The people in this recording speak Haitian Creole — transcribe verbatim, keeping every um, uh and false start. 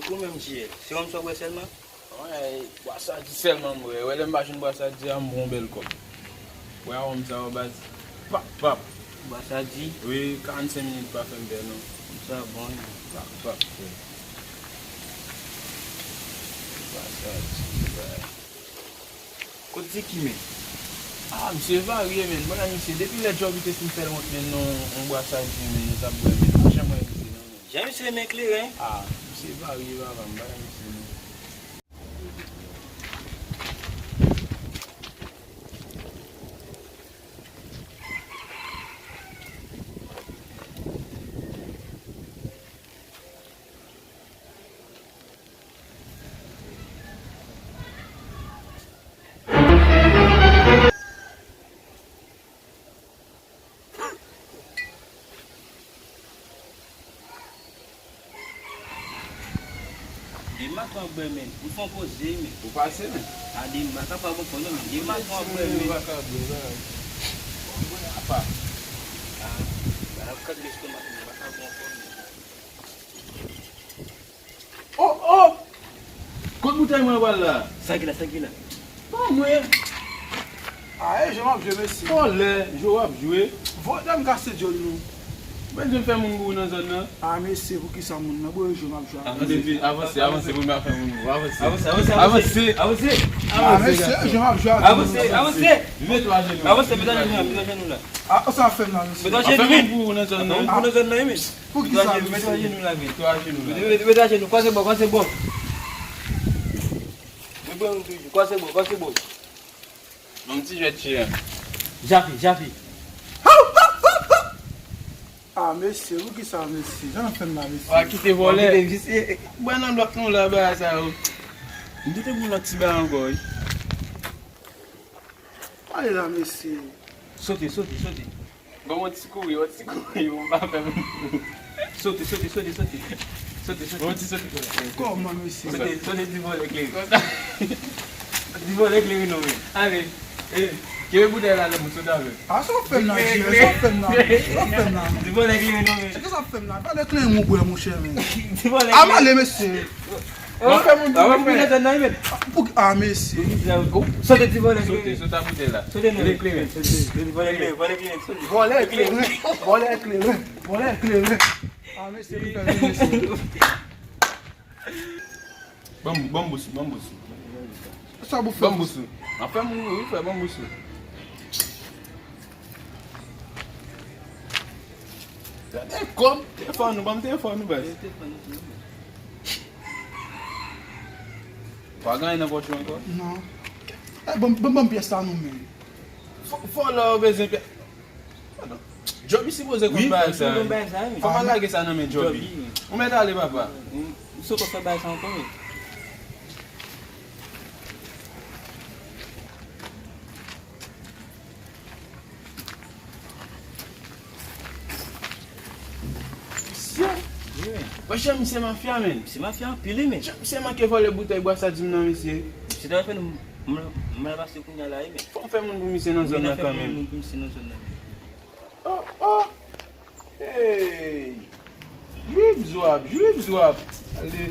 Ou menm, J L, se wonm sa w bwè sèlman? Mwen, bwasadi sèlman m bwè. Wè, lè m pa jwenn bwasadi a, m pran yon bèl kòb. Wè, wonm sa yo, baz. Pap, pap. Bwasadi? Wi, karannsenk minit pa fè m pè, non. Wonm sa bon, wi. Pap, pap, frè. Bwasadi, bay. Kot Ziki, men? Ah, misye varye, men. Mwen, misye, depi lè Jòbi te fin fè l wont, men, non, yon bwasadi, men, nou t ap bwè, men. Pa janm wè misye, non, men. Jan misye renmen kleren? Ah, misye varye, papa, m pa misye, non. Dema twa bwè, men. Ou fè yon poze, men. Ou pase, men. A, Dema, sa pa bon pou nou, men. Dema twa bwè, men. Ou pa ka bwè, non. Ou bwè apa. A, ba la kat lestomak, men. Pa ka bon pou nou. Oh, oh! Kot boutèy mwen pral la? Sa ki la, sa ki la? Ban mwen. A, e jwe m ap jwe, mesye. Vòlè, jwe w ap jwe. Vòlè m kase dyòl nou. Mwen jwenn fè moun gou nan zòn nan. A, mesye, poukisa moun nan? Bon, e jwe m ap jwe. Avanse, avanse, avanse, moun nan fè moun gou. Avanse. Avanse, avanse, avanse. Avanse. A, mesye, e jwe m ap jwe avè nou. Avanse, avanse. Mete twa jenou. Avanse, mete twa jenou la, mete twa jenou la. A, sa fè m la, mesye. Mete twa jenou. Fè moun gou nan zòn nan. Fè moun gou nan zòn nan, wi, men. Poukisa, mesye? Mete twa jenou la, men. Mete twa jenou la. Mete, mete, mete twa jenou. Kwaze bò, kwaze bò. Mete twa jenou, kwaze bò, kwaze bò. Yon ti jwèt chyen. Japi, japi. A, mesye, poukisa, mesye? Jan fè m la, mesye. Wa kite vòlè. Wa kite, mesye. Bwè nan blòk nou la, bagay sa yo. M te te pou lòt ti bagay ankò, wi. Ale la, mesye. Sote, sote, sote. Bon, yon ti kouri, yon ti kouri, bon, pa fè m. Sote, sote, sote, sote. Sote, sote. Bon, ti sote. Kòman, mesye? Sote, sote, ti vòlè klere. Konsa. Ti vòlè klere non, men. Ale. E, kenbe boutèy la, lè m sot avè. A, sa w fè m nan, Jimmy? Sa w fè m nan? Sa w fè m nan? Ti vòlè klere non, men. Kisa w fè m nan? Vòlè klere mwen bwè, monchè, men. Ti vòlè klere. A, m ale, mesye. Mwen fè moun pou mwen fè. Pou, a, mesye. Sote ti vòlè kleren. Sote, sote a boutèy la. Sote non. Vòlè kleren. Sote, sote vòlè kleren, vòlè kleren, sote. Vòlè kleren, vòlè kleren, vòlè kleren. A, mesye, pou fè mesye. Ban m, ban m bous ou, ban m bous ou. Sa pou fè? Ban m bous ou. An fè moun wi, frè, ban m bous ou. Gade kòb, telefòn nou, ban m telefòn nou, baz. Pa gen anyen nan pòch ou ankò? Non. Eh, ban m, ban m, ban m pyès la non, men. Fò, fò lè w bezwen pyès. Jòbi sipoze konn bagay sa. Fò m al lage sa nan men Jòbi. Ou mèt ale, papa. M sot fè bagay sa ankò, men. Misye. Wi, men. Monchè, misye mafya, men. Misye mafya anpil, wi, men. Misye manke vòlè boutèy bwasadi m nan, mesye. Misye ta fè nou mal pase kounye a la, wi, men. Fò m fè moun pou misye nan zòn nan kanmenm. Fè moun pou misye nan zòn nan, men. Oh, oh. Hey. Jwip zwap, jwip zwap. Ale.